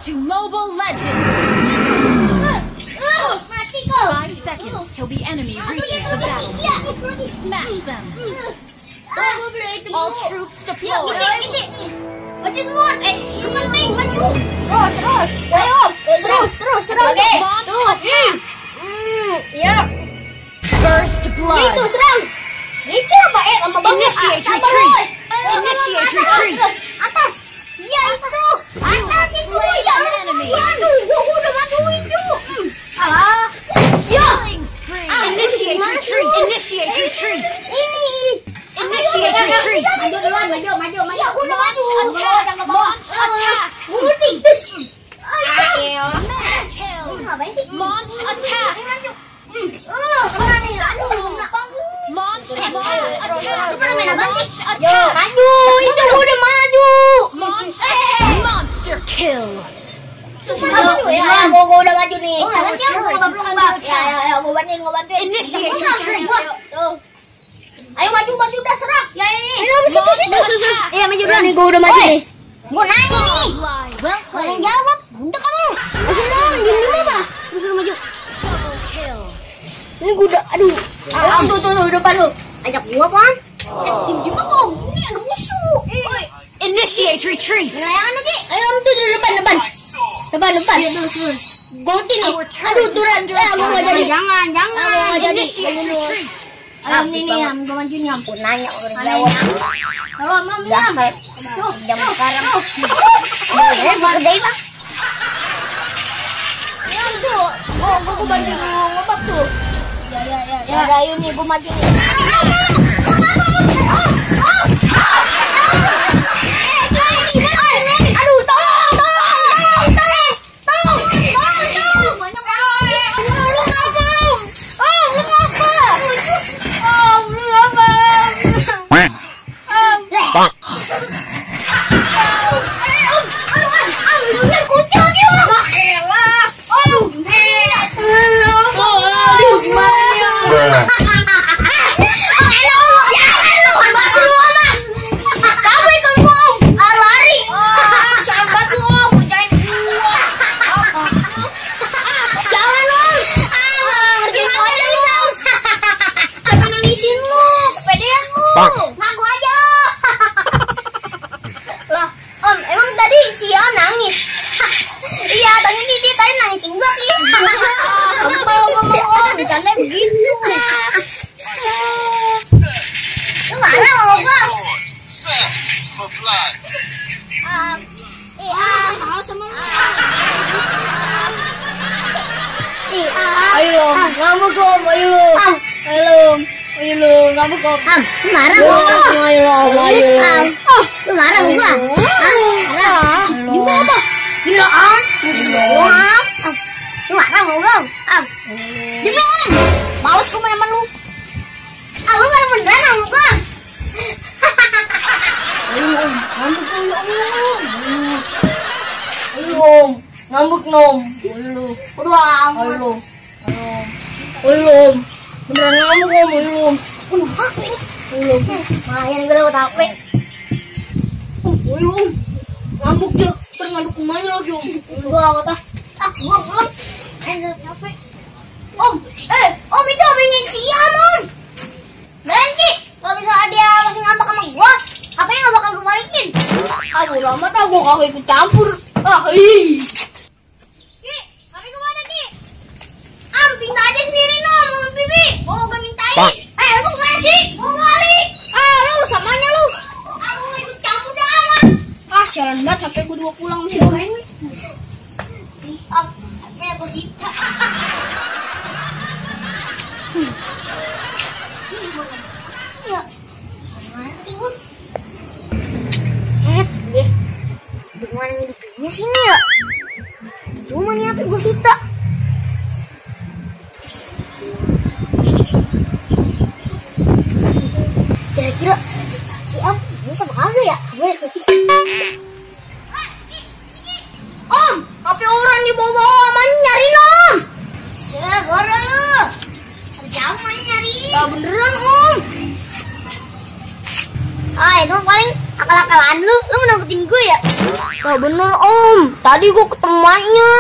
to Mobile Legends! 5 seconds till the enemy reaches the battlefield. Smash them! All troops deployed! Maju duluan, penting maju. Terus. Ayo, terus. Launch attack! Ya. First blood! Itu serang. Itu apa? Lama banget. Initiate retreat! Initiate retreat! Atas. Ya itu. Atas itu ya. Enemy! Aduh, gua udah maju itu. Alah. Ya. Killing spree! Initiate retreat! Initiate retreat! Ini. Initiate retreat! Maju duluan, maju. Ya, udah maju. Launch attack! Multi. Ayo. Kill! Ngapain sih? Launch attack! Kemana nih? Launch attack! Kemana main apa sih? Launch attack! Maju, itu udah maju. Launch attack! Monster kill! Ya, gua udah maju nih. Our turret is under attack. Ya, gua bantuin. Initiate retreat. Tuh. Ayo maju udah serang. Ya ini. Ayo Launch attack! Iya maju dulu nih, gua udah maju nih. Gua nanya nih. Live. Well Kalian played. jawab. Udah kamu. Masih dong, diem apa? Disuruh maju. Double kill. Ini gua udah, aduh. Tuh, depan lu. Ajak gua, Pan. Diem apa, Om? Ini ada musuh. Initiate retreat. Layangan lagi. Ayo, Om, tuh depan. Depan. Gonti nih. Our turret Aduh, is turret. under Gua nggak attack. jadi. Jangan. Gua jadi. Initiate retreat. Ayo, ini Am, gua maju nih, ampun. Nanya, udah jawab. Halo, Mam, Jam sekarang. Baru deh, Bang. Ya, tuh. Gua bantu ngobak tuh. Ya, ayo nih, gua maju nih. Aduh, tolong. Ngaku aja lo. Lah, Om, emang tadi si Om nangis? Iya, tadi nangisin gua sih. Ngomong, Om, bercanda begitu. Lu marah sama gua? Iya, sama lu. Ayo, ngamuk lo, ayo lo. Ayo lo, ngamuk lo. Lu marah gua. Ayo lo. Lu marah gua. Marah. Gimana apa? Gila, Om. Lu marah mau gua? Gimana? Males gua main sama lu. Lu gak ada beneran sama gua. Ayo, Om. Ngambuk lo, Ayo, Om. Ngambuk, Nom. Ayo, udah amat. Ayo, Om. Beneran ngambuk, Om. Ayo, HP ini. Ayo, mayan gue lewat HP. Ayo, Om. Ngambuk dia. Terus ngaduk kemana lagi, Om? Udah amat ah. Gua pulang. Ayo, HP. Om, Om itu HP-nya Ciam, Om. Ganti. Kalau misalnya dia masih ngambek sama gua, HP-nya gak bakal gue balikin. Aduh, lama tau gua gak ikut campur. Ki, HP gua mana, Ki? Pinta aja sendiri, Nom, sama Bibi. Gua gak mintain. Lu gimana sih? Gua balik. Lu samanya lu. Aku ikut campur dah amat. Sialan banget, HP gua dibawa pulang masih goreng nih. HP-nya gua sita. Ya, ngerti gua. Deh. Gimana ngidupinnya sini ya? Cuma nih HP gua sita. Kira-kira si Am ini sama kagak ya? Kamu harus kasih. Om, HP orang di bawah-bawah mana nyariin, Om? Ya, goreng lu. Ada siapa mana nyariin? Beneran, Om. Itu paling akal-akalan lu mau nangkutin gue ya? Nah bener om, tadi gue ketemu maknya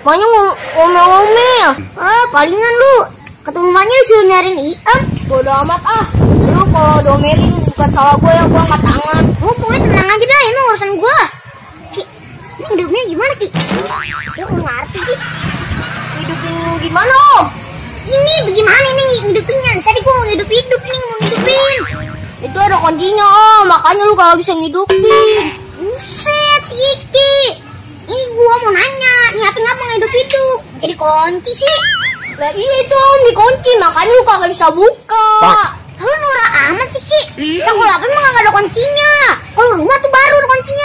ngomel-ngomel. Palingan lu ketemu maknya suruh nyariin Iam. Bodo amat lu kalau domelin bukan salah gue ya, gue angkat tangan. Pokoknya tenang aja dah, emang urusan gue. Ki, ini hidupnya gimana Ki? Gue nggak ngerti Ki. Hidupin gimana om? Ini bagaimana ini ngidupinnya? Tadi gue mau ngidupin. Itu ada kuncinya om, makanya lu kalau bisa ngidupin. Buset si Kiki. Ini gue mau nanya, nih apa ngapa ngidup-hidup? Jadi kunci sih. Lah iya itu om dikunci, makanya lu kagak bisa buka. Lu norak amat sih Ki. Kalau apa emang gak ada kuncinya. Kalau rumah tuh baru ada kuncinya.